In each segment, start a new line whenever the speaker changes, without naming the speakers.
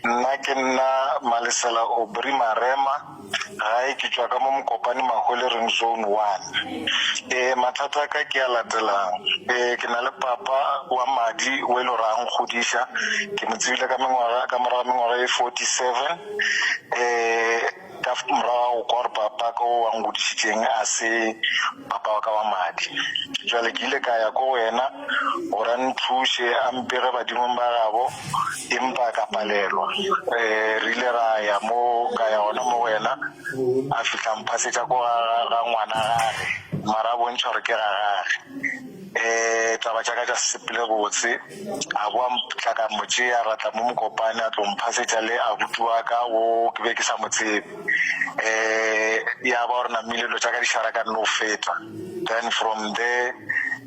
Nna ke nna Malesela Aubrey Marema, gae ke tšwa ka mo Mokopane Mahwelereng Zone One. Ee, mathata a ka ke a latelang. Ee, ke na le papa wa madi o e le gore a nkgodiša, ke mo tsebile ka mengwaga, ka morago ga mengwaga e 47. Ee, Ka morago ga go kwa gore papa ka o a ngodišitšeng a se papa wa ka wa madi, jwale ke ile ka ya ko go yena gore a nthuše a mpege badimong ba gabo, empa ka palelwa. Re ile ra ya mo ka ya gona mo go yena, a fihla mphasetša ko ga ga ngwana gage, mara a bontšha gore ke ga gage. Taba tša ka tša se sepele botse. A boa tla ka mo tšea ra tla mo Mokopane a tlo mphasetša le abuti wa ka wo ke be ke sa mo tsebe. Um ya ba gore namile dilo tša ka di šarakane le go feta. Then from there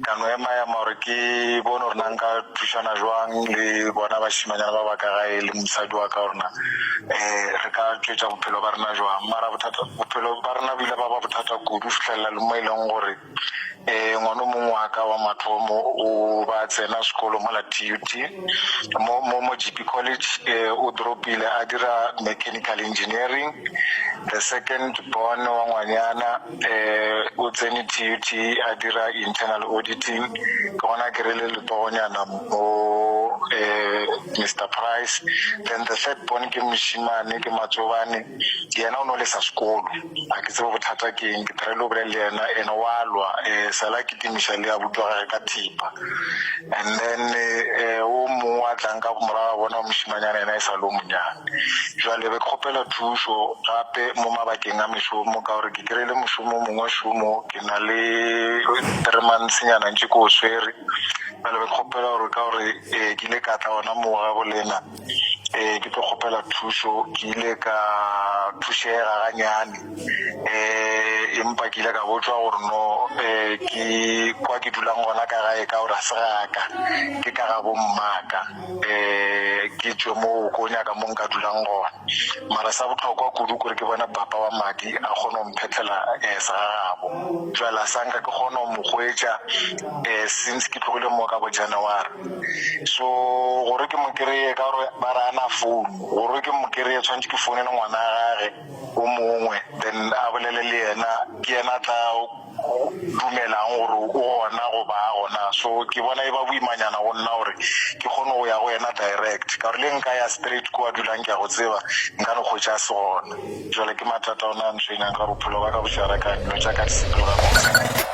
ka no ema ema gore ke bone gore na nka thušana jwang le bona bašimanyana ba ba ka gae le mosadi wa ka gore na um re ka tšwetša bophelo ba rena jwang. Mara bothata bophelo ba rena bo ile ba ba bothata kudu fihlelela le mo e leng gore Eh, ngwana o mongwe wa ka wa mathomo o ba tsena sekolo mola TUT mo mo mo GP College eh, o dropile a dira mechanical engineering. The second born wa ngwanyana eh, o tsene TUT a dira internal auditing. Ke gona ke re le letogonyana mo eh, Mr Price. Then the third born ke mošimane ke Matsobane, yena o no lesa sekolo. A ke tsebe bothata ke eng, ke try-ile go bolela le yena, ene wa lwa, um sala a kitimiša le abuti wa gage ka thipa. And then um o mongwe a tlang ka morago ga bona wa mošimanyana yena e sa le o monyane. Jwale be ke kgopela thušo gape mo mabakeng a mešomo ka gore ke kry-ile mošomo o mongwe šomo, ke na le 3 months nyana ntše ke o swere. Jwale be ke kgopela gore ka gore um ke ile ka tla gona moo ga bolena um ke tlo kgopela thušo, ke ile ka thušega ganyane um empa ke ile ka botšwa gore no um ke kwa ke dulang gona ka gae ka gore ga se gaka ke ka ga bommaka um ke tšwe moo ko nyaka mo nka dulang gona. Mara sa bohlokwa kudu kore ke bone papa wa madi a kgone go mphethela um segagabo. Jwale a sa nka ke kgona go mo hwetša um since ke tlogile mo ka bo January. So gore ke mo kry-e ka gore ba re a na phone, gore ke mo kry-e tshwanetse ke founele ngwana gage o mongwe then a bolele le yena, ke yena a tla dumelang gore o gona goba a gona. So ke bona e ba boimanyana go nna gore ke kgone go ya go yena direct, ka gore le nka ya straight ko a dulang ke a go tseba nka no hwetša a se gona. Jwale ke mathata ona a ntshwenyang ka gore bophelo ba ka bo šarakane, dilo tša ka di sepele gabotse.